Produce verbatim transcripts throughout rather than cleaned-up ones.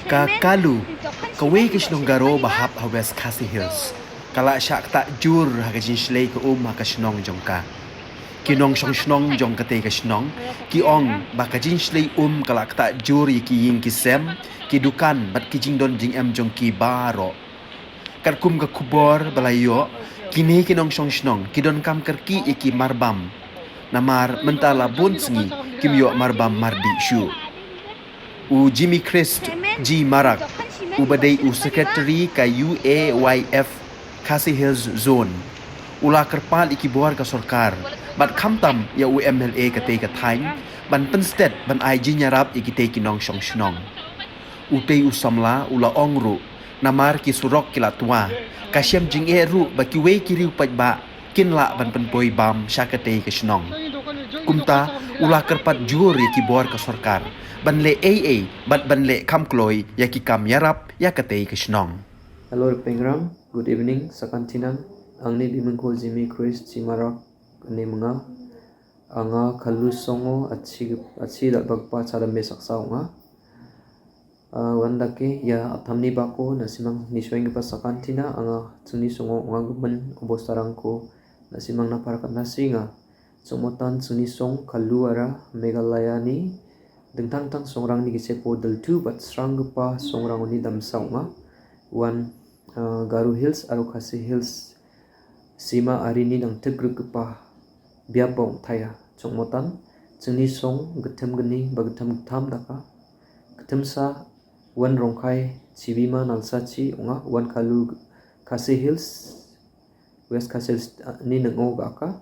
Ka Kalu, kawei ka shnong Garo ba hap ha West Khasi Hills. Ka la shah kata jur ha ka jingshlei ka um ha ka shnong jong ka. Ki nongshong shnong jong katei ka shnong, ki ong ba ka jingshlei um ka la kata jur ïa ki ïing ki sem, ki dukan bad ki jingdon jingem jong ki baroh. Katkum ka khubor ba la ïoh, kine ki nongshong shnong ki donkam kyrkieh ïa ki marbam. Namar mynta la bun sngi kim ïoh marbam mardih shuh. U Jimmy Christ G Marak, uba dei u secretary ka U A Y F Khasi Hills Zone, u la kyrpad ïa ki bor ka sorkar bad khamtam ïa u M L A katei ka thaiñ ban pynstet ban ai jingïarap ïa kitei ki nongshong shnong. Utei u samla u la ong ruh, namar ki surok ki la twa, ka shem jingeh ruh ba kiwei ki riewpaidbah kin lah ban pynpoi bam sha katei ka shnong. Kumta u la kyrpad jur ïa ki bor ka sorkar ban leh ei ei bad ban leh kham kloi ïa ki kam ïarap ïa katei ka shnong. Hello, ripengrang. Good evening, sakantinan. Angni bimingko Jimmy Christ G Marak ine minga. Anga Kalu songo achi, achi dal·bagipa chadambe saksa ong·a. Ah, uandake ia atamni bako na·simang nisoenggipa sakantina anga chingni songo ong·a gimin obostarangko na·simangna parakatna sienga. Chongmotan chingni song Kalu ara Meghalayani dingtang dingtang songrangni gisepo diltu batsranggipa songrangoni damsa ong·a. Uan, ah, Garo Hills aro Khasi Hills sima arini nangtikrikgipa biapo ong·taia. Chongmotan chingni song gittimgni ba gittim gittam daka. Gittimsa uan rongkai chibima nalsachi ong·a. Uan Kalu Khasi Hills, West Khasi Hills, ah, ni ning·o ga·aka.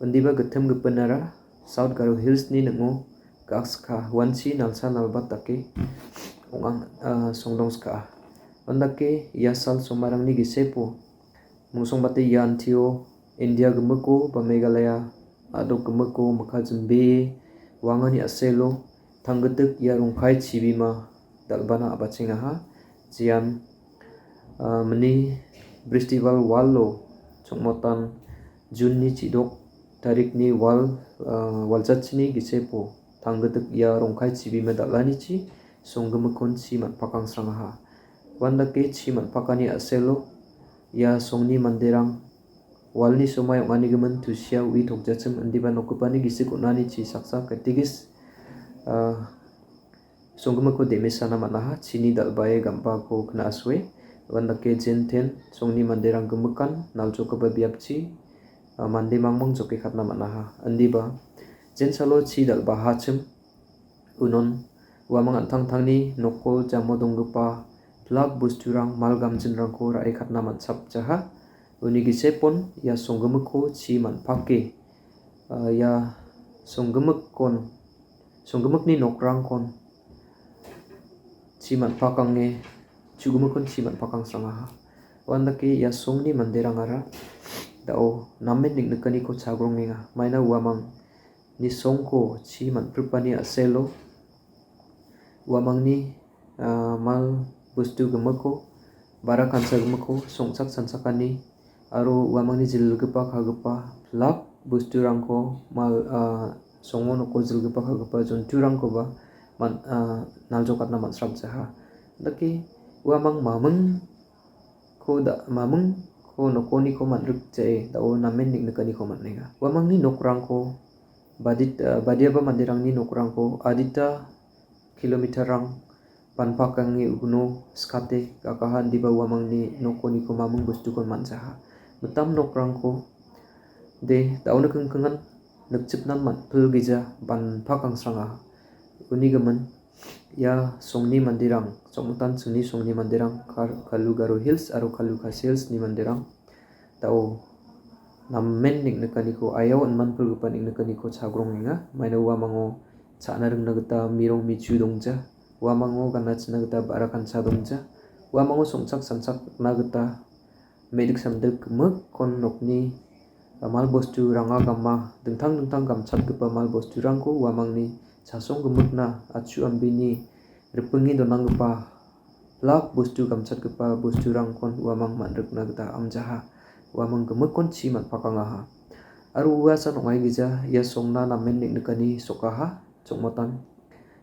Indiba gittim gipinara South Garo Hills ni ning·o ga·akska. Uanchi nalsa nalbat dake ong·ang, ah, songdongska. Uandake ia sal somarangni gisepo mungsongbate ia antio India gimiko ba Meghalaya a·dok gimiko mikka jimbee wangani a·selo tanggitik ia rongkai chibima dal·bana a·bachengaha. Jian, ah, mini Bristival walo chongmotan June-ni chidok tarikni wal, ah, waljachini gisepo tanggitik ia rongkai chibima dal·anichi songgimikkon chi man·pakangsrangaha. Uandake chi man·pakani a·selo ia songni manderang walni somai ong·anigimin tusia ui tokjachim indiba nokgipani gisik on·anichi saksa ketigis, ah, songgimikko demesana man·aha, chini dal·bae gam·bako kna·asue. Uandake jenten songni manderang gimikan nalchokgipa biapchi, ah, mande mangmang joke katna man·aha. Indiba jensalo chi dal·bahachim unon uamang an·tangtangni noko jamo donggipa pilak bosturang mal gamjinrangko ra·e katna man·chapjaha. Uni gisepon ia songgimikko chi man·pake, ah, ia songgimikkon, songgimikni nokrangkon chi man·pakange, chu·gimikkon chi man·pakangsrangaha. Uandake ia songni manderangara da·o namen ning·nikaniko chagrongenga. Maina uamang ni songko chi man·pripani a·selo uamangni, ah, mal bostu gimikko, bara kansa gimikko songchak sansakani aro uamangni jilgipa kagipa pilak bosturangko mal, ah, songo noko jilgipa kagipa jonturangkoba man-, ah, naljokatna man·srapjaha. Dake uamang maming ko da-, mamingko nokoniko man·rikjae da·o namen ning·nikaniko man·enga. Uamangni nokrangko badit-, ah, badiaba manderangni nokrangko adita kilometer-rang banpakange ugno skate gakaha indiba uamangni nokoniko maming bostukon man·jaha. Mitam nokrangko de da·o nikengkengan nikchipnan man·pilgija banpakangsrangaha. Uni gimin, ia songni manderang, Chongmotan chingni songni manderang, Kar-, Kalu Garo Hills aro Kalu Khasi Hills-ni manderang, da·o namen ning·nikaniko, ayao inmanpilgipa ning·nikaniko chagrongenga. Maina uamango cha·na ringna gita mirong michu dongja, uamango gana china gita ba·ra kansa dongja, uamango songchak sansakna gita me·dik samdik gimikkon nokni, a, mal bostu ranga gama dingtang dingtang gamchatgipa mal bosturangko uamangni chasong gimikna achu ambini ripinge donanggipa pilak bostu gamchatgipa bosturangkon uamang man·rikna gita amjaha. Uamang gimikkon chi man·pakangaha. Aro uasan ong·aigija ia songna namen ning·nikani sokaha, Chongmotan.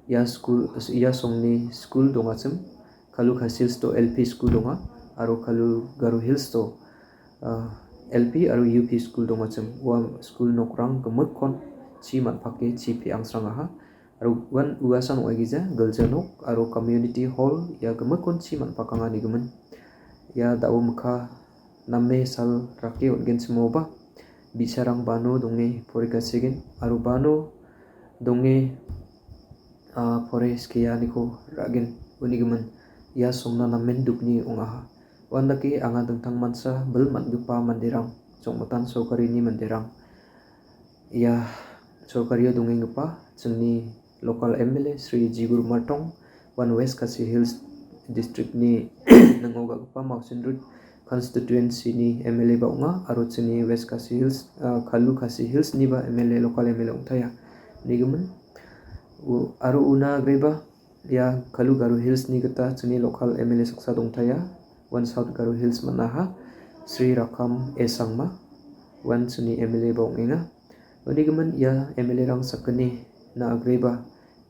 Ia skul, ia songni skul dongachim. Kalu Khasi Hills to L P skul donga, aro Kalu Garo Hills to, ah, L P aro U P skul dongachim. Ua skul nokrang gimikkon chi man·pake chi pe·angsrangaha. Aro uan uasan ong·aigija gilja nok aro community hall ia gimikkon chi man·pakanga nigimin. Ia da·o mikka name sal rake on·genchimoba bi·sarang bano donge porikasigen aro bano donge, ah, pore skianiko ra·gen unigimin ia songna namen dukni ong·aha. Uandake anga dingtang mancha bil man·gipa manderang, jongmatan sorkarini manderang, ia sorkario dongenggipa chingni local M L A Sri Jigur Martong, uan West Khasi Hills District-ni ning·o ga·gipa Mawsynrut constituency-ni M L A ba ong·a, aro chingni West Khasi Hills, ah, Kalu Khasi Hills-niba M L A, local M L A ong·taia. Unigimin, u-, aro una agreba ia Kalu Garo Hills-ni gita chingni local M L A saksa dongtaia, uan South Garo Hills man·aha, Sri Rakham A Sangma, uan chingni M L A ba ong·enga. Unigimin ia M L A-rang sakgni na agreba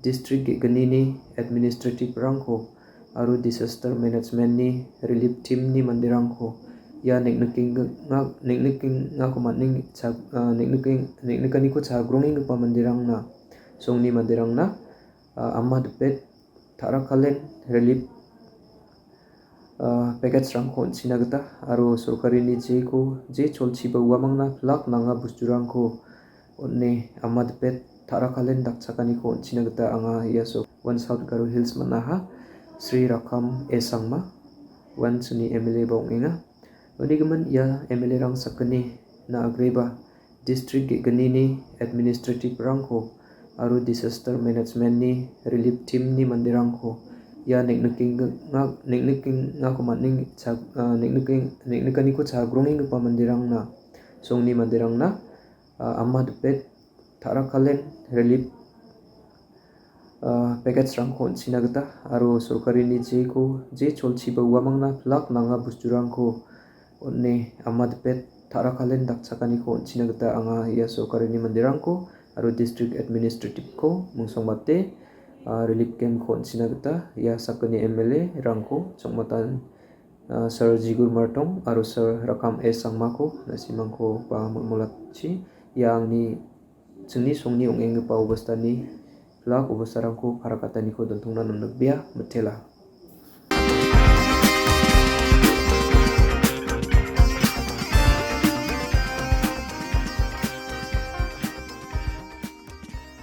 district ge·gnini administrative-rangko aro disaster management-ni relief team-ni manderangko ia neng·nikenga-, neng·nikengako man·eng chag-, ah, neng·nikeng-, neng·nikaniko chagrongenggipa manderangna, songni manderangna, ah, ama dipet ta·rakalen relief, ah, package-rangko on·china gita aro sorkarini jeko je cholchiba uamangna pilak nanga bosturangko on·e ama dipet ta·rakalen dakchakaniko on·china gita anga ia so-, uan South Garo Hills man·aha Sri Rakham A Sangma, uan chingni M L A ba ong·enga. Unigimin ia M L A-rang sakgni na agreba district ge·gnini administrative-rangko aro disaster management-ni relief team-ni manderangko ia neng·nikenga-, neng·nikengako man·eng chag-, ah, neng·nikeng-, neng·nikaniko chagrongenggipa manderangna, songni manderangna, ah, ama dipet ta·rakalen relief, ah, package-rangko on·china gita aro sorkarini jeko je cholchiba uamangna pilak nanga bosturangko on·e ama dipet ta·rakalen dakchakaniko on·china gita anga ia sorkarini manderangko aro district administrative-ko mingsongbate, ah, relief camp-ko on·china gita ia sakgni M L A-rangko jongmatan, ah, Sir Jigur Martong aro Sir Rakham A Sangmako na·simangko ba molmolatchi ia angni chingni songni ong·enggipa obostani pilak obostarangko parakataniko dontongna nonakbea mitela.